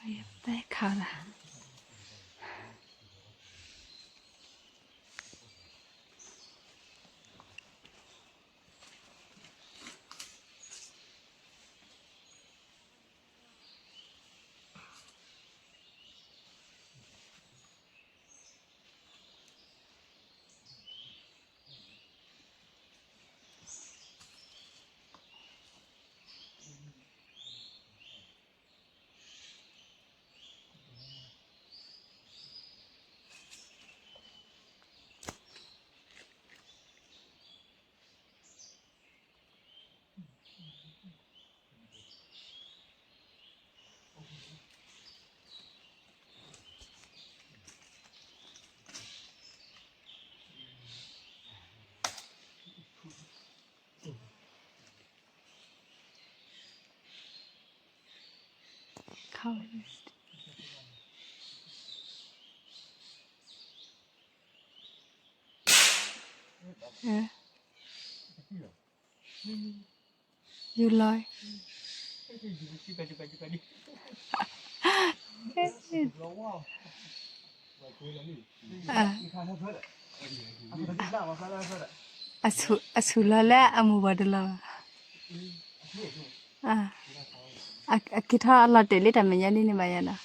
တၢ်ခါလၢ ယူၤလီၤ အဆူၣ်လီၤလၢအမိၢ်ပှၢ်တလီၤဘၣ်, အက့ၤထီၣ်အလီၤတဲာ်လံတၢ်မဲာ်ညါဒ်န့ၣ်ဘၣ်ယၤဒီး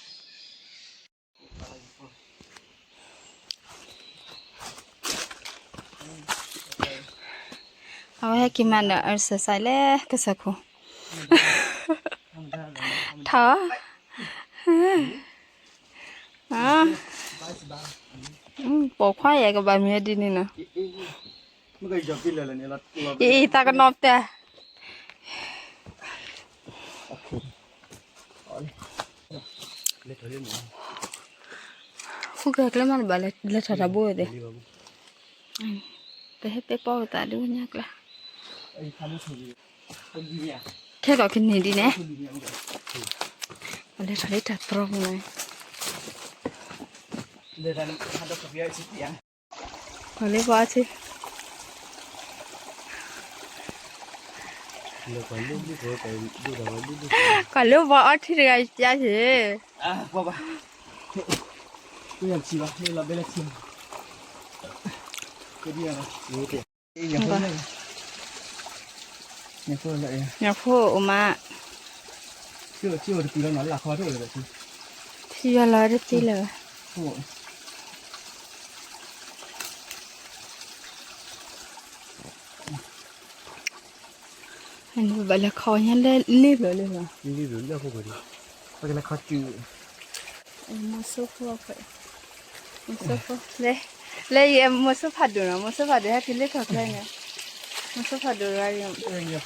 အဝဲဟဲက့ၤမၤဒီး exercise လၢကစၢၢ်ခိၣ်, ထီၣ်, ပိာ်ခွါယဲၢ်ကဘၣ်မံၤဒ်န့ၣ်နီၤ, အံၤသးကနီၤတဲာ် ဃုကကျဲမးတဘၣ်လဲၤထီၣ်တၢ်ဘိဝဲသ့ၣ်, ပဟဲပဲပီဝဲသးဒ်ညါကျါ, ထဲလီၤကန့ၢ်ဒ်န့ၣ်, ပလဲၤထီၣ်လၢတၢ်တြီပူၤန့ၣ်, ကွၢ်လၢပှၤအီထံ, ကွၢ်လၢပှၤအီထံတဂၤယါယ့ၣ်, ညၣ်ဖိအိၣ်မး, ထံယွၤလီၤတသ့လၢၤဘၣ်. ဘၣ်လဲၤခီညါလၢလ့ဘျီလၢ, လၢယဲ မိၢ်ဆိဖးဒိၣ်နီၤ, မိၢ်ဆိဖးဒိၣ်ဟဲက့ၤလၢထီၣ်ကျဲညါ, မိၢ်ဆိဖးဒိၣ်ရၤ, ဒီးနၤနီၤ,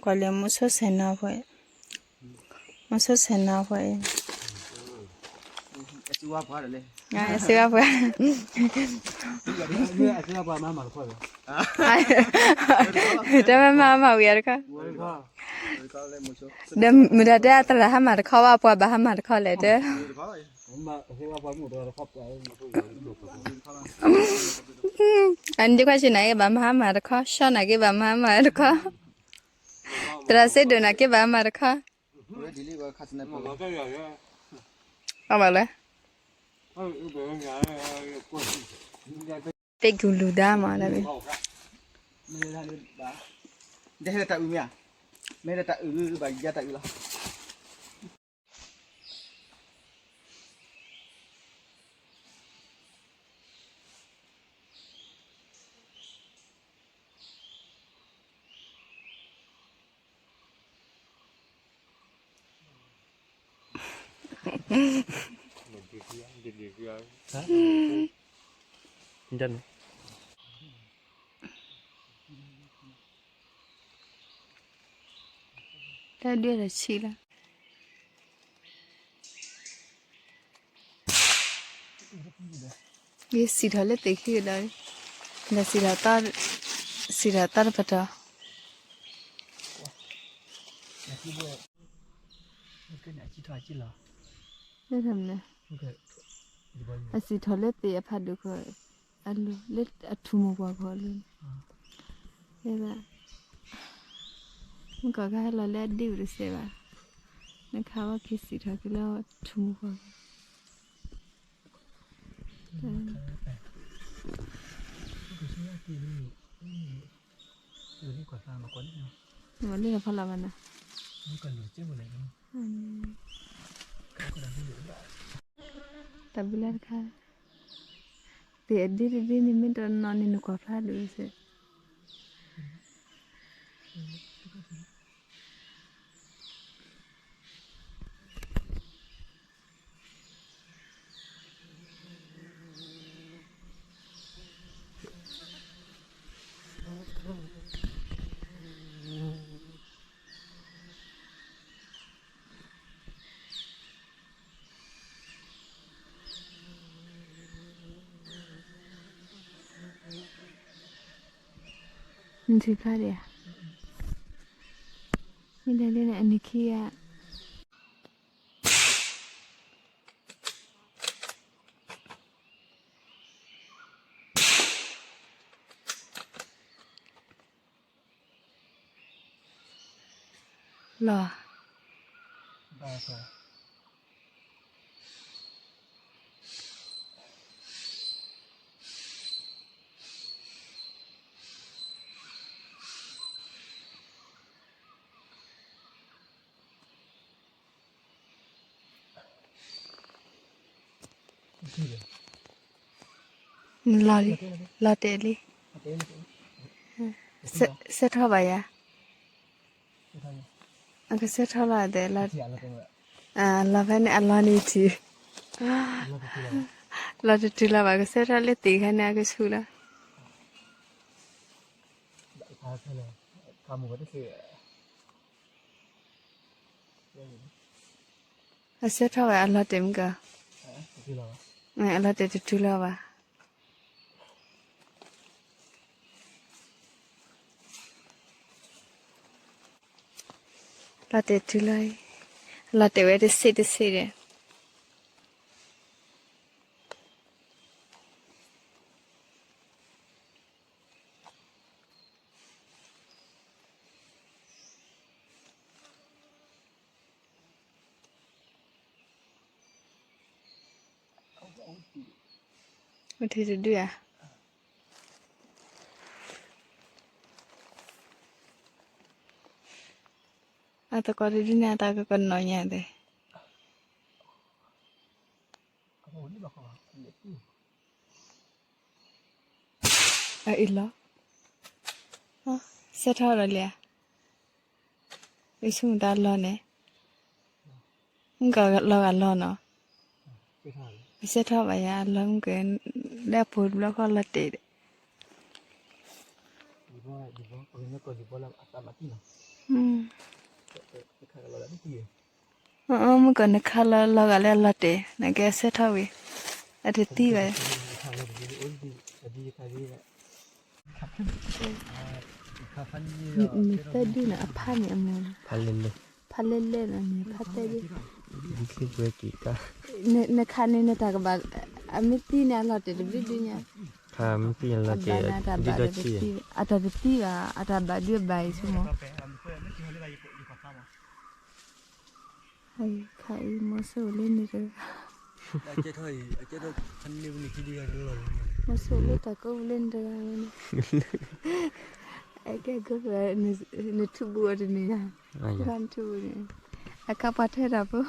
ကွၢ်လၢမိၢ်ဆိဆဲးနီၤဖဲ, မိၢ်ဆိဆဲးနီၤဖဲအံၤ, စံဝါပှၤ, တမ့ၢ်မၤမၤဝံၤအတခီ, ဒီးမုၢ်တၢ်တဲအသရၣ်ဟါမၢ်တခီဘၣ် ပှၤဘၣ်ဟါမၢ်တခီလဲၣ်တဲ, အန့ၣ်တခွါဆံးနာ်က့ဘၣ်မၤဟါမၢ်တခီ, ရှီနာ်က့ဘၣ်မၤဟါမၢ်တခီ, သရၣ်စ့ဒိၣ်နာ်က့ဘၣ်မၤတခီ, အဘၣ်လဲၣ်, ပ့ၢ်ကူၣ်လူၤဒါမးလၢ, တၢ်အုၣ်မ့ၢ်ဧါ, မ့ၢ်တၢ်အုၣ်မ့ၢ်ဘၣ်ယါတၢ်အုၣ်လီၤ. တၢ်ဒွဲၣ်ဒီးဆံးလီၤ. ယစံၣ်ထီၣ်လၢသ့ၣ်ခံကဒီး, ဒီးစံၣ်ထီၣ်, စံၣ်ထီၣ်သီတပတီၢ်, လၢတၢ်မနုၤ, အစံးထီၣ်လၢသ့ၣ်အဖးဒိၣ်ခီ, အလိၤလၢအထူၣ်မိၢ်ပှၢ်ခီလိၤ, တဲဒၣ်, မုၣ်ကီၢ်ကဟဲလီၤလၢအဒ့ဝံၤတစဲးဘၣ်, နခးဝဲခံစံးထီၣ်က့ၤလၢထူၣ်မိၢ်ပှၢ်ခီ, မ့ၢ်လၢဖီလာ်ဘၣ်နၤ, တၢ်ဘုလၢတခါ, သ့ၣ်အဒ့တဒ့န့ၣ် မ့ၢ်တနီၤန့ၣ် နကွၢ်ဖျါဒိၣ်စ့ၢ် နထံၣ်ဖျါဒံးဧါ, မ့ၢ်လဲၤလၢန့ၣ် အနံၣ်ခံဂၤ လီၤ. နလီၤလံ, လီၤတဲာ်လံ, ဆၢထီၣ်ဘၣ်ယၤ, အကဆၢထီၣ်လီၤတဲာ်လီၤ, လီၤဖဲန့ၣ်အလီၤန့ၣ်ထံၣ်, လီၤတတုၤလီၤဘၣ် ကဆၢထီၣ်လၢသ့ၣ်ခါန့ၣ် အကဆူၣ်လီၤ. အဆၢထီၣ်ဝဲအလီၤတဲာ်မုၢ်ကီၢ်, အလီၤတဲာ်တတုၤလီၤဘၣ်. လီၤတဲာ်တုၤလီၤ, လီၤတဲာ်ဝဲတဆံးတဆံးဒီး အိၣ်ထံတဒုဧါ, အသကိးတဒုန့ၣ် အတၢ်ကကနီၤညါသ့ၣ် အအံၤလီၤ, ဆၢထီၣ်ဒီးလံဧါ, ယဆိကမိၣ်တၢ်လီၢ်န့ၣ်, မုၢ်ကီၢ်လီၤဂာ်လီၤနီၤ, ဆၢထီၣ်ဘၣ်ယၤအလီၢ်မုၢ်ကီၢ်, လၢအပူၤတဘျီဃီလီၤတဲာ်ဒီး မုၢ်ကီၢ်နခါလီၤလီၤဂာ်လၢအလီၤတဲာ် နကဲဆၢထီၣ်ဝံၤ, အတသံဘၣ်, နသၢဒုန့ၣ် အဖးန့ၣ်အမုၢ်, ဖးလဲၢ်လဲၢ်နီၤန့ၣ် ဖးသၢဒု, နခါန့ၣ်နတၢ်ကဘၣ်, အမ့ၢ်သံန့ၣ်အလီၤတဲာ်တဘျုးဒုညါ, အတၢ်တသံဘၣ်, အတၢ်တသံဘၣ်, အတၢ်ဘၣ်ဒုးအဘၣ်အံၤဆိကမိၣ် ခါအံၤ မီၤစိရိၤလၢန့ၣ်တဂၤ, မီၤစိရိၤလၢတၢ်ကိးပူၤလၢန့ၣ်တဂၤန့ၣ်, အကဲကဲ နထူပူၤအီၤတန့ၢ်ဧါ, နထူပူၤန့ၣ်, အခါပှၤထဲတၢ်ဖိ,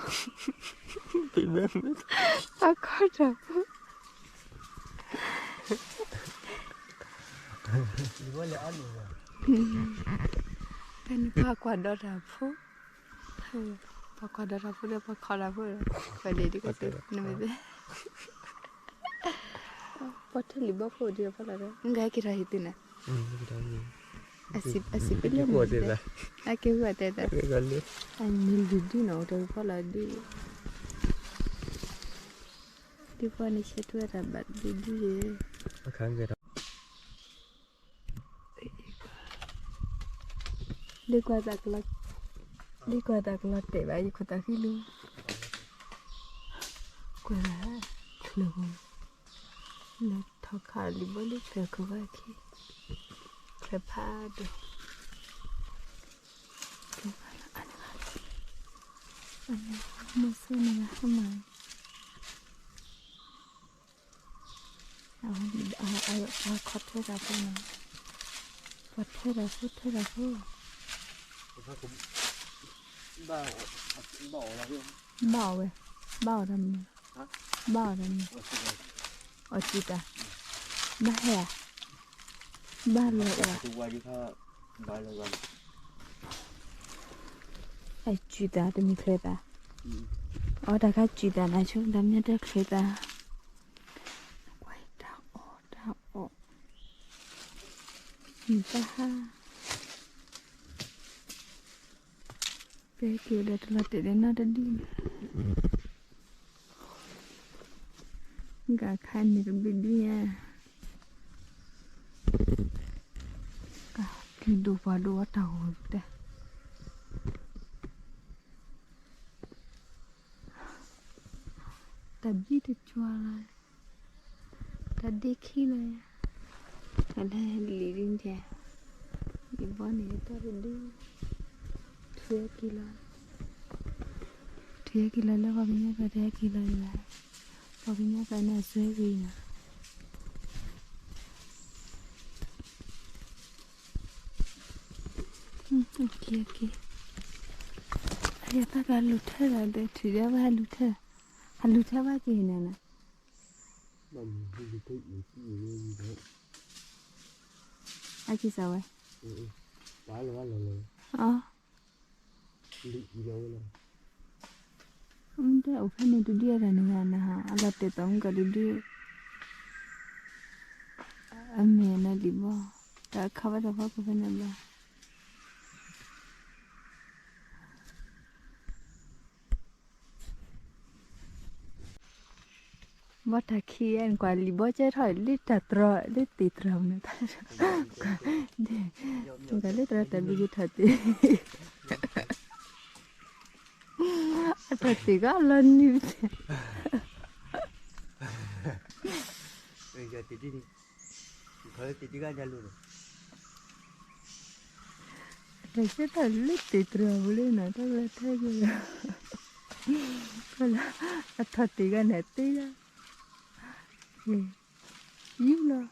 အခီတၢ်ဖိ ဖဲန့ၣ်ပှၤကွၢ်ဒီးတၢ်ဖိ, ပှၤကွၢ်ဒီးတၢ်ဖိဒီးပှၤခီတၢ်ဖိဒီး, ပှၤလဲၤဒ်ကသ့ၣ်, နမ့ၢ်သ့ၣ်, ပှၤထၢလံာ်ဘီဖိဒ်အဖီလာ်ဒီး မ့ၢ်ကဟဲက့ၤထီၣ်ဟံၣ်သုန့ၣ်, အစံးပလၢမ့ၢ်သ့ၣ်, အကဲဝဲတဲသး, အန့ၣ်လံာ်ဒုနီၤ အိၣ်တၢ်ဖီလာ်ဒု, ဒ်ပှၤန့ၣ်ဆဲးထွဲတၢ်ဘၣ်ဒုဒုယဲ ဒ်ကွၢ်သးကလီၤ, ဒ်ကွၢ်သးကလီၤတဲာ်ဘၣ် ယခိၣ်သးဃံလံ, ကွၢ်သး, ချၢးဖိ, လၢထီခါလံာ်ဘီလၢချၢးခိၣ်ဘၣ်ခံ, ချၢးဖးဒိၣ်, မုၢ်ဆ့ၣ်န့ၣ်ဟါမၢ်, အဝဲခီထၢတၢ်ဖိနီၤ, ပှၤထၢတၢ်ဖိထၢတၢ်ဖိ, ဘၣ်အီၤဝဲ, ဘၣ်အီၤတၢ်မနုၤ, ဘၣ်အီၤတၢ်မနုၤ, အီၣ်စံးတၢ်, ဘၣ်ဟဲဧါ, ဘၣ်လီၤဧါ, အစံးတၢ်တမံၤချၢသး, အီတၢ်ခါစံးတၢ်နၤဆိ တၢ်မ့ၢ်တၢ်ချၢသး, ကွၢ်တၢ်အီၣ်တၢ်အီၣ်, မ့ၢ်တၢ်ဟါ ပဲက့ၤဒီးတလီၤတဲာ်ဒီးနီတဒုန့ၣ်, ကခါန့ၣ်တဘျုးဒုညါ, ကဒိၣ်ပှၤဒိၣ်ဝဲတၢ်ဂီၤတဲ, တၢ်ဘံၣ်တကွၢ်လီၤ, တၢ်ဒ့ခံလီၤ, တၢ်လၢလံာ်ဒ်န့ၣ်, လံာ်ဘီန့ၣ်တၢ်တဒု, ထွံၣ်က့ၤလီၤ, ထွံၣ်က့ၤလီၤလၢပှၤကညီကျါတဟဲက့ၤလီၤလၢၤဘၣ်, ပှၤကညီကျါန့ၣ်အစွဲဂ့ၤနီၤ. အယသးကလူၤထၢလီၤဒီး ထုးဒီးဝဲလူၤထၢ, အလူၤထၢဘၣ်က့ၤန့ၣ်နီၤ, အကစၢ်ဝဲ, အီ, မ့ၢ်တအိၣ်ဖဲန့ၣ်တဒုအတၢ်န့ၣ်ဂ့ၤနၤ, အလီၤတဲာ်သးမုၢ်ကီးတဒု, အမ့ၢ်နလံာ်ဘီ, တၢ်အခါဘၣ်တၢ်ဖီခိၣ်ဖဲန့ၣ်ဘၣ်. ဘီတၢ်ခံနကွၢ်လံာ်ဘီကဲထီၣ်လၢတၢ်တြီၤလၢသ့ၣ်တြီၤမနုၤ, နကွၢ်လၢတြီၤတၢ်ဘျုးကထီၣ်သ့ၣ်, အထီၣ်သ့ၣ်ကအလီၤနုၤ, တၢ်ကဲထီၣ်လၢသ့ၣ်တြီၤပူၤလၢနၤ တၢ်လၢထဲက့ၤလီၤ, အထီၣ်သ့ၣ်ဂၤန့ၣ်သ့လီၤ, ယူၢ်လီၤ.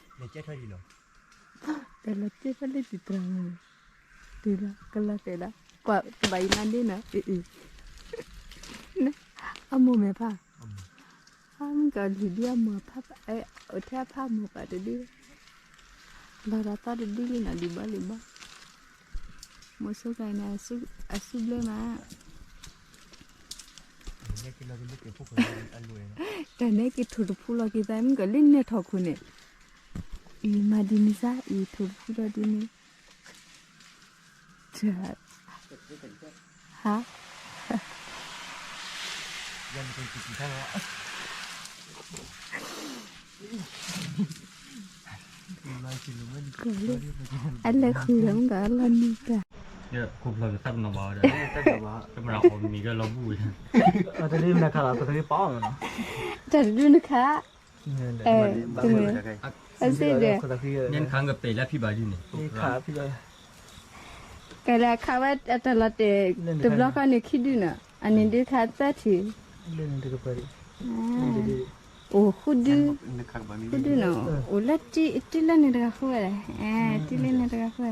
တၢ်လီၤတဲာ်ဖဲလၢတံၤတြၤန့ၣ်, တုၤလီၤကလီၤတဲာ်လီၤ, ကွၢ်ကဘၣ်ယမါဒ်နီၤ, အ့ၣ်အ့ၣ်, အမိၢ်မဲာ်ဖး, အမုၢ်ကီၤလံၤဒ်အမိၢ်ဖး, အိၣ်ထဲအဖးမိၢ်ပာ်တဒု, လီၤဒီးသီတဒုလံနီၤ လံာ်ဘီလံာ်ဘီ, မိၢ်ဆိကၤန့ၣ် အစုဘျၢမး တၢ်န့ၣ်က့ၤထိၣ်တဖူလီၤက့ၤသး မုၢ်ကီၤလံၤနဲၣ်ထီၣ်ခိၣ်န့ၣ်, အံၤမၤဒ်န့ၣ်စါ အံၤထိၣ်တဖူလီၤဒ်န့ၣ်, ဟါ, အလဲၤဃုာ်လီၤမုၢ်ကီၤလီၤနံၤတၢ်, တမၤအီၣ်မံၤကလီၤဘူၣ်ဝဲ, တၢ်တဒုနခါ, အစ့ဒီး ကဲလၢအခါဝဲအတၢ်လီၤတဲာ် တဘျီဃီန့ၣ်ခံဒုနီၤ, အန့ၣ်ဒုခါသၢထံၣ်, အိၣ်ဃုဒု, ဃုဒုနီၤ, အိၣ်လၢတံၢ်လၢန့ၣ်တဂၤဃုဝဲ, တံၢ်လၢန့ၣ်တဂၤဃုဝဲ,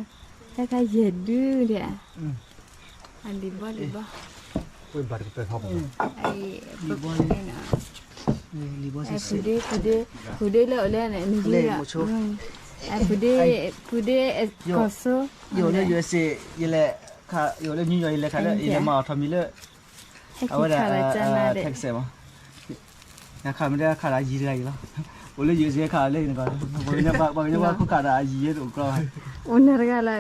တၢ်ခါယဲၢ်ဒုဒီး အလံာ်ဘီလံာ်ဘီ, လံာ်ဘီ, ဖုဒ့ဖုဒ့လၢအိၣ်လၢန့ၣ်, ဖုဒ့, ဖုဒ့, ကီၢ်စိ, ယအိၣ်လၢ USA, ယလဲၤ, ယအိၣ်လၢ New York ယလဲၤခးလၢ ယလဲၤမၤအီၣ်ထီၣ်မံၤလၢ အဝဲဒၣ် Texas မး, ယခးမ့ၢ်တခးဒီးအယံၤတဂၤအံၤလီၤ, အိၣ်လၢ USA ခးလၢအံၤနကီၢ်, ပှၤကညီပှၤခိၣ်ခးဒီးအယံၤယဲၢ်တအိၣ်ကျီဘၣ်, အိၣ်နၤတဂၤလၢ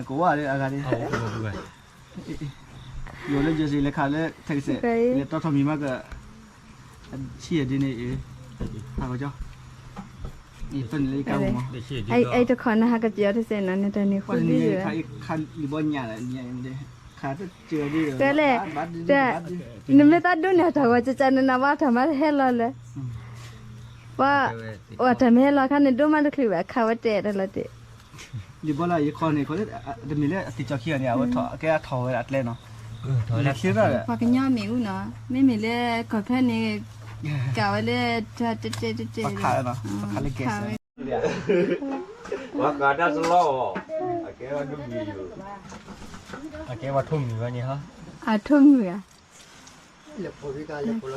ကဝၢ်လၢအဂၤန့ၣ်, ယအိၣ်လၢ USA လဲၤခးလၢ Texas, လဲၤတီထီၣ်မံၤမးက, ဆံယဲၢ်ဒ်န့ၣ်, ဟးကီကၠီ, အံၤတခီနဟးကပျီတစဲးနီၤ နတၢ်န့ၣ်ဃိဒ်ယိၤ ကဲလဲၣ်, နမ့ၢ်သးဒိၣ်န့ၢ်တၢ်ဂီၤ ကကနနဘၣ်တၢ်မၤဟဲလီၤလဲၣ်, ပှၤ အိၣ်တၢ်မ့ၢ်ဟဲလီၤခါန့ၣ် ဒိၣ်မးတချုးဘၣ် ခးဝဲတဲတၢ်လီၤတ့ၢ် လံာ်ဘီလၢယခီန့ၣ် တမ့ၢ်လၢအသ့ၣ်ကၠီခံဂၤန့ၣ် အဝဲထီၣ် အကဲအထီၣ်ဝဲဒၣ်အကျဲနီၤ, လၢခံရၣ်ဒီး ပှၤကညီမ့ၢ်အူနီၤ မ့မ့ၢ်လၢကီၢ်ဖဲန့ၣ် ကးဝဲလၢတၢ်တဲတဲတဲတဲ ပှၤခးလၢကဲစဲး ပှၤခးတၢ်တလီၢ်အီၤ အကဲဝဲဒိၣ်မံၤယိၤ အကဲဝဲထိၣ်မံၤဝဲန့ၣ်ဟီ အထိၣ်မံၤဧါ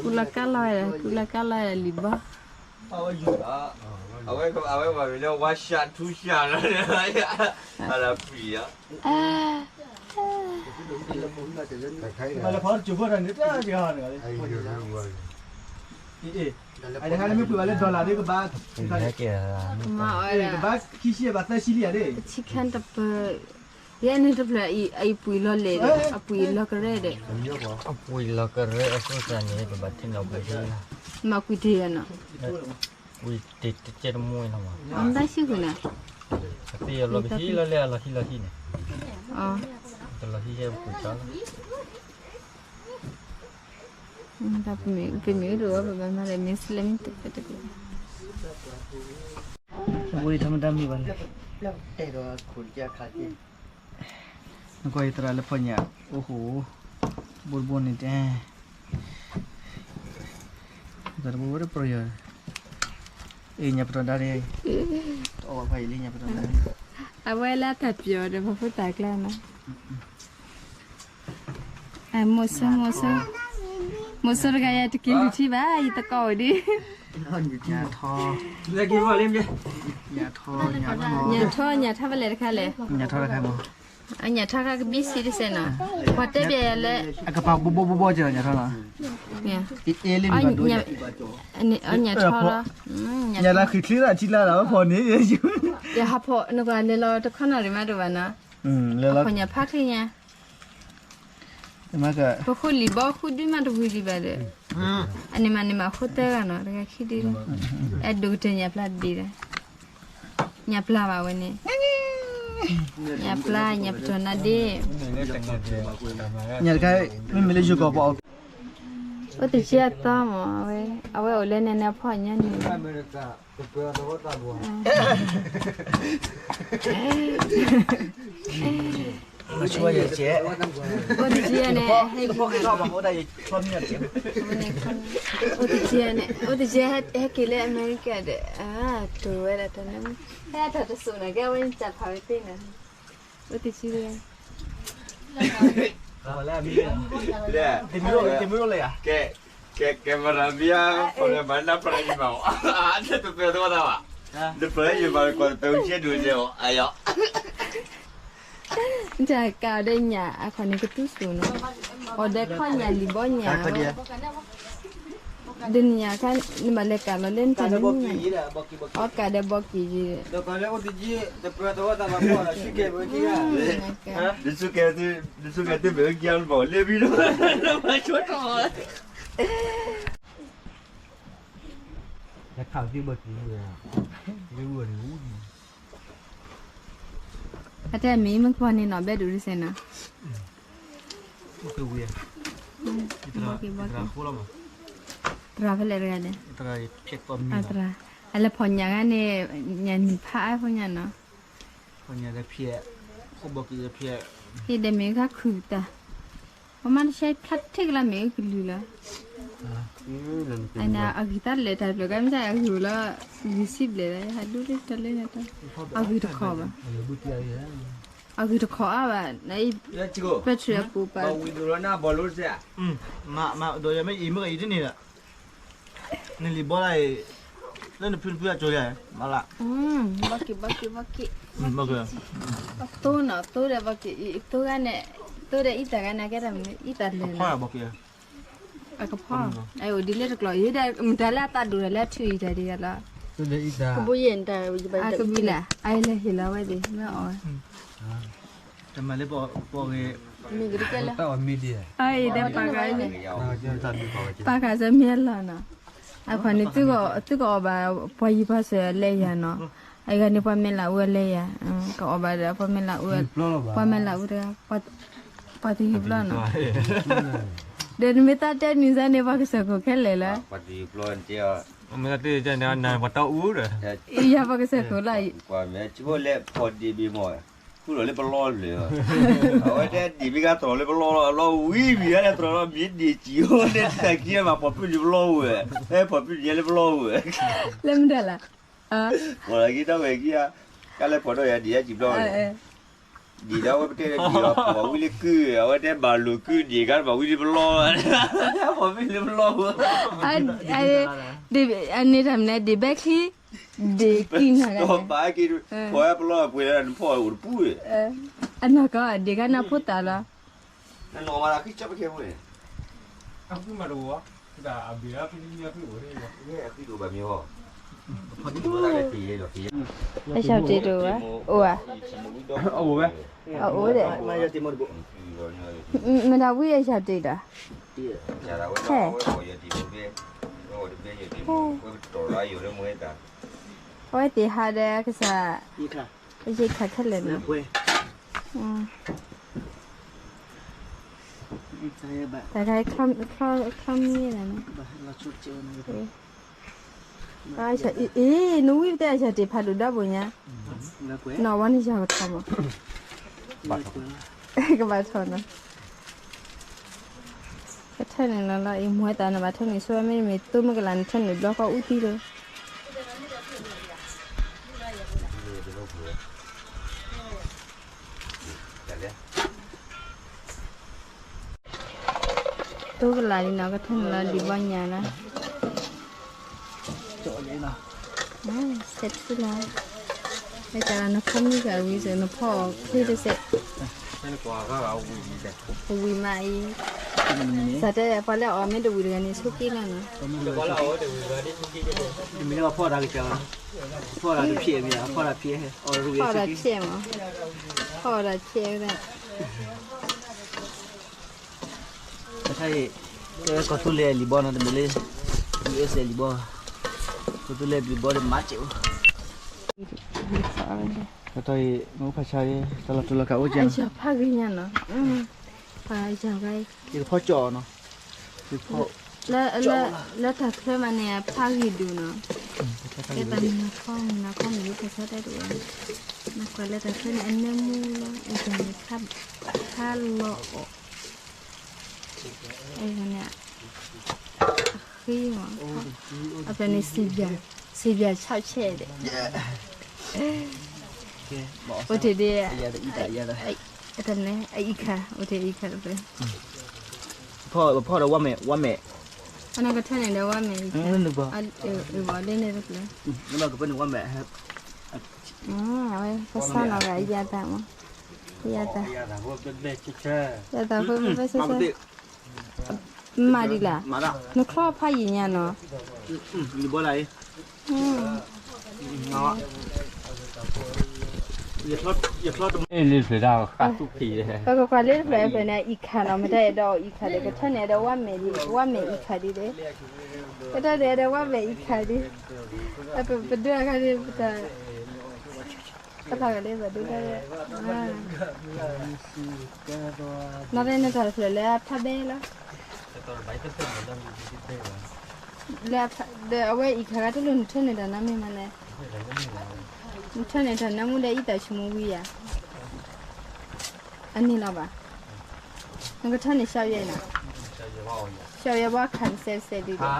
ကူလီၤကါလီၤဝဲဒၣ် ကူလီၤကါလီၤဝဲဒၣ်လံာ်ဘီ အဝဲ အဝဲပှၤမ့ၢ်လၢ one shot two shot လီၤ အလီၤပှံၤလီၤ မ့ၢ်လၢဖီတစိၢ်ဖိတၢ်န့ၣ် တၢ်ယဂၤန့ၣ် အတခါန့ၣ်မ့ၢ်ပှ့ၤဘၣ်လၢ dollar ဒီးကဘၣ် ကဘၣ်ခံဆံဘၣ်သၢဆံလံဧါဒၣ် ဆံခါတပၢၤ ယဲန့ၣ်တဖျၢၣ်အံၤပှ့ၤလီၤလဲၣ်ဒီး အပှ့ၤလီၤကရၢဒီး အပှ့ၤလီၤကရၢအဃိသတးန့ၣ် ပဘၣ်ထံၣ်န့ၢ်ပှ့ၤလီၤ မၤပှ့ၤတ့ၢ်နီၤ ပှ့ၤတ့ၢ်တကဲတမူနီၤမး အမတၢ်ဆံဃုာ်န့ၣ် အသ့ၣ်အလီၤပဟံၣ်လီၤလဲၣ်အလီၤဟံၣ်လီၤဟံၣ်န့ၣ် တလီၤဟံၣ်ဟဲပှ့ၤကၠီလီၤ ပမ့ၢ်အိၣ်ဒီးပဘၣ်မၤဒီး မ့ၢ်စလၢမ့ၢ်တကဲတကဲ ဝံၤထီၣ်မတၤမ့ၢ်ဘၣ်လဲၣ် နကွၢ်ယသရၣ်လၢဖီညၣ် အိၣ်ဃိ ဘိတဘိန့ၣ်တဲ တဘိဝဲတပျီၤယီၤ အ့ၣ်ညၣ်ပတီၢ်ဒါန့ၣ် တအီၣ်ဘၣ်ဖးယံာ်လံညၣ်ပတီၢ်ဒါန့ၣ် အဝဲလၢတၢ်ပျီၤဒီးပှၤဖိသၣ်ကျါနီၤ မိၢ်စိ မိၢ်စိ မိၢ်စိတဂၤယတက့ၤလုၢ်ထံဘၣ် ယသကိးအိၣ်ဒံး ညၣ်ထီ ညၣ်ထီ ညၣ်ထီ ညၣ်ထီ ညၣ်ထီဖဲလဲၣ်တခါလဲၣ် ညၣ်ထီတခါမး အညၣ်ထီခါကဘံစံတစဲးနီၤ ပှၤတဲဘၣ်ယၤလၢ အကပၤဘိဘိဘိဘိက့ၤညၣ်ထီနီၤ အ့လံမ့ၢ်ဘၣ်ဒိ ညၣ်ထီလီၤ ညၣ်လၢဃံးချ့လၢအထံလၢ်လၢဝဲဖီန့ၣ် ယဟးဖီနကွၢ်လဲၤလီၤတခီနီၣ်ရံၣ်မးတဘၣ်နီၤ လဲၤလီၤဖီညၣ်ဖးချ့ညါ ပဃိလံာ်ဘီဃုဒုမးတဝံၤဒံးဘၣ်ဒီး အန့ၣ်မးန့ၣ်မးဃိသၢဂၤနီၤ တဂၤခံဒုလီၤ အဲၣ်ဒိးကတၢၢ်ညၣ်ပျၢ်တဘ့ၣ်ဒီး ညၣ်ပျၢ်ဘၣ်ဝဲန့ၣ် ညၣ်ပျၢ်ညၣ်ပတီၢ်နါဒ့ ညၣ်တခါ မ့မ့ၢ်လၢယိၤကီၢ်ပှၤ အိၣ်တဆံအသီမး အဝဲ အဝဲအိၣ်လၢနဲနဲဖီညါန့ၣ် အိၣ်တဆံန့ၣ် ဟဲက့ၤ အိၣ်တဆံန့ၣ် အိၣ်တဆံဟဲက့ၤလၢအမဲရကၤဒီး တိၤဝဲဒၣ်တၢ်န့ၣ် ဟဲထီၣ်တစိၢ်န့ၣ် ကဲဝဲတၢ်ဖးဝဲသ့န့ၣ် အိၣ်တဆံ တမ့ၢ်အိၣ်လၢယၤ ကဲ ကဲ camera မ့ၢ်ဧါ ပှၤမၤနၢ်ပှၤယမၤအီၤ တပၢၤသဝီသးဘၣ် တပၢၤယမၤကွၢ်တပၢၤဝံၤဆဲဒိၣ်စဲအီၤ အယီၤ တၢ်ကးဒီးညၣ်အခီၣ်န့ၣ်ကတူၢ်စူၤနီၤ အီၣ်ဒီးခီၣ်ညၣ်လံာ်ဘီညၣ်ဝဲ ဒ်န့ၣ်ညါခါ နဘၣ်လဲၤကးလီၤလၢနတၢ်န့ၣ် အီၣ်ကးဒီးဘီက့ၤယံၤ တပၢၤသဝီသးဘၣ် နစူၢ်ကဲ နစူၢ်ကဲတမ့ၢ်ကဲလီၤလၢဘံဒီး အတၢ်မ့ၢ်မ့ၢ်ကွၢ်န့ၣ်နီၤ ဘဲဒိးတစဲးနီၤ သရၣ်ဖဲလဲၣ်တဂၤလဲၣ် သရၣ် အလဲၤဖီၣ်ညၣ်ဂၤန့ၣ် ညၣ်နံၣ်ဖးအါဖိညါနီၤ ဟံၣ်ဒီးမ့ၢ်ဂၤခုၣ်တၢ် ပမၤတဆဲဖျါထံကလါမ့ၢ်အကလုၢ်လီၤ အဂံၢ်သးလဲၤတၢ်ဖျၢၣ်ကါမ့ၢ်တၢ်အဂံၢ်လီၤ ဂံၢ်စံးဘျဲၣ်လီၤ ဟးဒူတလၢန့ၣ်တၢ် အဂံၢ်တခီဘၣ် အဂံၢ်တခီအါဘၣ် နအံၤ ပထြံးအပူၤပာ် ဒီးယမ့ၢ်အံၤမ့ၢ်အံၤတန့ၢ်ဒီး နလံာ်ဘီလၢအံၤ လၢနဖုတဖုအကၠိၤယၤ မၤလၢ ဘီက့ၤ ဘီက့ၤ ဘီက့ၤ သိနီၤ သိဒီးဘီက့ၤ သိဂၤန့ၣ် သိဒီးအံသၣ်ဂၤန့ၣ် ကဲတၢ်မနုၤ အံသၣ်လဲၣ်နီၤ အကဖီ အအိၣ်ဒ်လၢတကျိၤ ယဒၣ်မတၤလၢအသးဒိၣ်ဒီးလၢအထုအံၤတၢ်ဒ်ယၤလီၤ ကဘိယဲၢ်နတၢ် အကဘံလၢ အလဲၤဟ့ၣ်လီၤဝဲဒၣ် မ့ၢ်အီၣ်ဝဲ တမၤလၢပှၤဂ့ၤ မ့ၢ်ကတကဲလၢ အအံၤဒီးပာ်ဂၤန့ၣ် ပာ်ဂၤစ့ၢ်မ့ၢ်အလီၢ်နီၤ အခွါန့ၣ် သုကအီၣ်ဘၣ်ပှၤယံၤပှၤဆၢအလဲယၤနီၤ, အဂၤန့ၣ်ပှၤမဲာ်လးအူအလဲယၤ, ကအီၣ်ဘၣ်ဒီးပှၤမဲာ်လးအူ, ပှၤမဲာ်လးအူတဂၤ, ပှၤတယုၢ်ပျီနီၤ, ဒီးနမ့ၢ်သးတဲနံၤစၢ်န့ၣ် ပှၤကစၢၢ်ခိၣ်ခဲလၢာ်လီၤ, ပှၤတယုၢ်ပျီ, မ့ၢ်သးတဲနၤပှၤတီအူဒီး, ယၤပှၤကစၢၢ်ခိၣ်လီၤ, ပှၤမ့ၢ်ဆိလဲၤဖီၣ်ဒံးဘ့ၣ်မီၢ် ဃုလီၤလၢပလီၢ်လၢာ်, အဝဲတဲဒံးမ့ၢ်ဂ့ၤတြီၤလၢပလီၢ်လီၤ, အလီၢ်ဝံၤဝံၤ ဟဲလၢတြီၤလီၤ မ့ၢ်ဒံးစံၣ်အိၣ်န့ၣ် တၢ်ခံမး ပှၤပၢၢ်လံပလီၢ်ဝဲ, ဟဲပှၤပၢၢ်လံလၢပလီၢ်ဝဲ, လၢမတၤလဲၣ်, ပှၤလၢက့ၤတၢ်ဝဲက့ၤဧါ, ကလဲၤဖီၣ်ဒီးယၤဒံးယၤစံၣ်ဘျီဝဲ, ဒံးဒီးအဝဲပတဲဒံးလီၤ ပှၤဝံၤလၢကုၢ်, အဝဲတဲဘၣ်လိာ်ကုၢ်ဒံး ကဘၣ်ဝံၤလံပလီၢ်ဝဲ, ပှၤပၢၢ်လံပလီၢ်ဝဲ, အန့ၣ်တၢ်မနုၤ ဒံးဘဲချံ ဒံးကံနၤ, ပှၤက့ၤ ပှၤဟဲပလီၢ်ပှ့ၤလၢနဖီၣ်အိၣ်တပူၤ, အနီၢ်ကီၢ်ဒံးကနၢ်ဖိသၣ်လီၤ, အရှောက်တေတိုးဝဲ, အိုဝဲ, အအိုဝဲ, မတၤဝံအရှောက်တေးဒီး, ဟဲ, အဝဲသ့ၣ်ဟးဒီးကစၢ်, ရိက္ခာခဲလၢာ်န့ၣ်, တၢ်ခါချီမံလၢန့ၣ်, အ့ နဝံပတဲအရှောက်တေးဖးဒိၣ်ဒီဘိညါ, နီၢ်ဝဲန့ၣ်ယၤကထီၣ်မး, ကဘၣ်ထီၣ်နီၤ, ကထၢၣ်န့ၣ်လီၤလီၤ အံၤမွဲသးနဘၣ်ထၢၣ်န့ၣ် ဆိဝဲမ့တမ့ၢ်သိမ့ၢ်ကလၤနထၢၣ်န့ၣ်ဘျီဃီအူသံလီၤ သိကလၤလံနီၤ ကထၢၣ်န့ၣ်လီၤလံၤဘီညါလီၤ စဲးထူလီၤ မ့ၢ်ကလၤနဖီမုၢ်ဂၤဝံၤစ့ၢ် နဖီအီၤချ့တစဲး ဝံၤမးအံၤ စးတဲပှၤလၢအီၤမ့ၢ်တဝံၤတဂၤန့ၣ် ဆိက့လီၤနီၤ တမ့ၢ်လၢဖီတၢ်ကစၢ် ဖီတၢ်ကဖျဲးမ့ၢ် ဖီတၢ်ဖျဲး ဖီတၢ်ဖျဲးမး ဖီတၢ်ဖျဲးဝဲဒၣ် တခါအံၤ တဲဝဲကီၢ်သူလ့ၤလံၤဘီနီၤ တမ့ၢ်လၢ ယူအ့စ့ၣ်လံၤဘီ ကီၢ်သူလ့ၤလံၤဘီဒီးမၤစဲးအိၣ် ကတီၢ်အံၤ မ့ၢ်ဖးဆါအံၤ တၢ်လီၤတူာ်လီၤကာ်အိၣ်ကဲ အယၤဖးဂ့ၤညါနီၤ ဖးယၤဂၤအံၤ ယကဖီကၠီၣ်နီၤ လၢ လၢတၢ်ချၢမးန့ၣ် ဖးဂ့ၤဒိၣ်နီၤ ကဲတၢ်မုၢ်နၤခီမုၢ်နၤခီမုၢ်လၢဖးဆါတၢ်တအိၣ် နကွၢ်လၢတၢ်ချၢန့ၣ် အနၢမူလီၤ အယၤန့ၣ် ခါလီၤအီၣ် အယၤန့ၣ် အဃ့မး အပျဲၢ်န့ၣ် စံးဘျာ် စံးဘျာ်ဆီၣ်ဆဲးဒီး အိၣ်တ့ၢ်ဒ် အတၢ်န့ၣ် အအံၤခါ အိၣ်တ့ၢ်အံၤခါတဖျၢၣ် ဖီၣ်ဒီးဝါမဲာ် ဝါမဲာ် အနီၢ်ကထၢၣ်န့ၣ်ဒီးဝါမဲာ်အံၤခါ အဝဲကပၢၢ်န့ၣ်ဝါမဲာ် အဝဲကစၢ်နီၤဂၤအယၤသးမး ယၤသး ယၤသးဖိဖဲဆၢဆၢ မၤဒ်လဲၣ် နချီဖးယံာ်ညါနီၤ လံၤဘီဒၣ်အံၤ ယချီတမ့ၢ်လံဖျၢၣ်ဒၣ်ဃးသူၣ်ဖံး ပကကွၢ်လၢတဖျၢၣ်ဖျၢၣ်န့ၣ် အံၤခါနီၤ မတၤအဲၣ်ဒိးအံၤခါဒီး ကထၢၣ်န့ၣ်အဲၣ်ဒိးဝါမဲာ်ဒ် ဝါမဲာ်အံၤခါဒ်ဒီး ကထၢၣ်န့ၣ်အဲၣ်ဒိးဝါမဲာ်အံၤခါဒ် ပဒိအခါန့ၣ် ပတၢ် ကဖးဂၤလၢဘၣ်ဒိတၢ် နီၢ်ရဲၣ်နတၢ်တဖျၢၣ်လၢအဖးဘဲလီၤ လၢအဖး ဒီးအဝဲအံၤခါဂၤတလိၣ်နထၢၣ်န့ၢ်တၢ်နါမ့ၢ်မးလဲၣ် နထၢၣ်န့ၢ်တၢ်နါမူဒီးအံသၣ်ဆိမိၣ်ဝံၤယၤ အန့ၣ်လီၤဘၣ် နကထၢၣ်န့ၢ်ရှောက်ရဲနီၤ ရှောက်ရဲဘၣ်ခါတစဲးတစဲးဒ်ဒီး ဟါ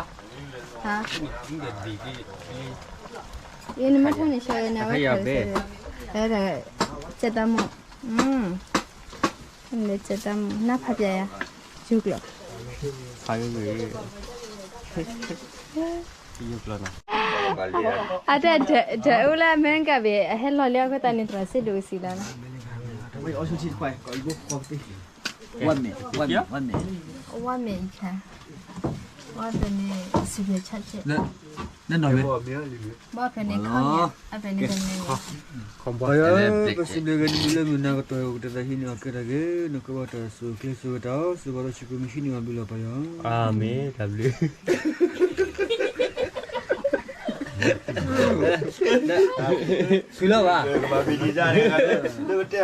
ယနမ့ၢ်ထၢၣ်န့ၢ်ရှောက်ရဲန့ၣ် အဝဲခါတစဲး စဲးတၢ်မိၣ် လၢစဲးတၢ်မိၣ် နၢ်ဖးပျဲယၤ ယူကျိာ် ဖးဂ့ၤဂ့ၤ ယူကျိာ်နီၤ အတၢ် တၢ်အိၣ်လၢအမဲရကၤဘၣ် အဟဲလီၤလၢအဃိသတးန့ၣ် သရၣ်စ့ဒိၣ်ကစံးလီၤနီၤ ဝါမဲာ် ဝါမဲာ် ဝါမဲာ် ဝါမဲာ်အံၤခါ ဝါဖဲန့ၣ် စံးဘျာ်ဆီၣ်ဆဲး ဘီဖဲန့ၣ်ခီ အဖဲန့ၣ်တမ့ၢ် ပစံးဘျုးက့ၤနၤလၢမုၢ်နၤကတီၢ် ကတၢၢ်ဟံးန့ၢ်အီၤကဲတၢ်ဂ့ၤ နကဝဲတၢ်ဆိၣ်ဂ့ၤဆိၣ်ဝါထီၣ် ဆိၣ်ဂ့ၤဒီးဆိၣ်ကိၣ်မုၢ်ဟံးန့ၢ်အီၤဘျုးလီၤပၢ်ယွၤ အၤမ့ၣ် တၢ်ဘျုး ထုးလီၤဘၣ်, လၢတဲအီၤတဂၤ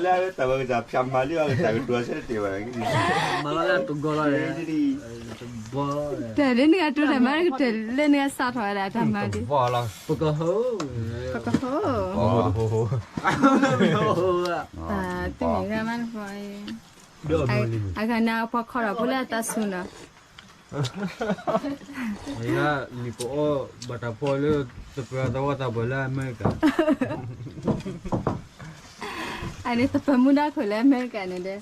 လၢတၢ်ဝဲကစၢ်ဖျါမၤလံအီၤကစၢ်ကတိၤဆၢတတဲဘၣ်, မၤလီၤလၢတဂီၤလီၤ, တၢ်လၢနဂၤတိၤတၢ်မၤကတၢၢ်လၢနဂၤစးထီၣ်ဝဲဒၣ်တၢ်မၤဒ်, ပကဟိ, ပကဟိ, တမ့ၢ်ဂၤမးနဖီ, အဂၤန့ၣ်အပှၤခီထီၣ်ဖိလၢအသးဆူၣ်နီၤ လံာ်ပအီၣ်ဘၣ်တၢ်ဖီလၢ သပၢၤသဝီသးပှၢ်လၢအမဲရကၤ, အန့ၣ်သပၢၤမူဒါခိၣ်လၢအမဲရကၤန့ၣ်ဒီး,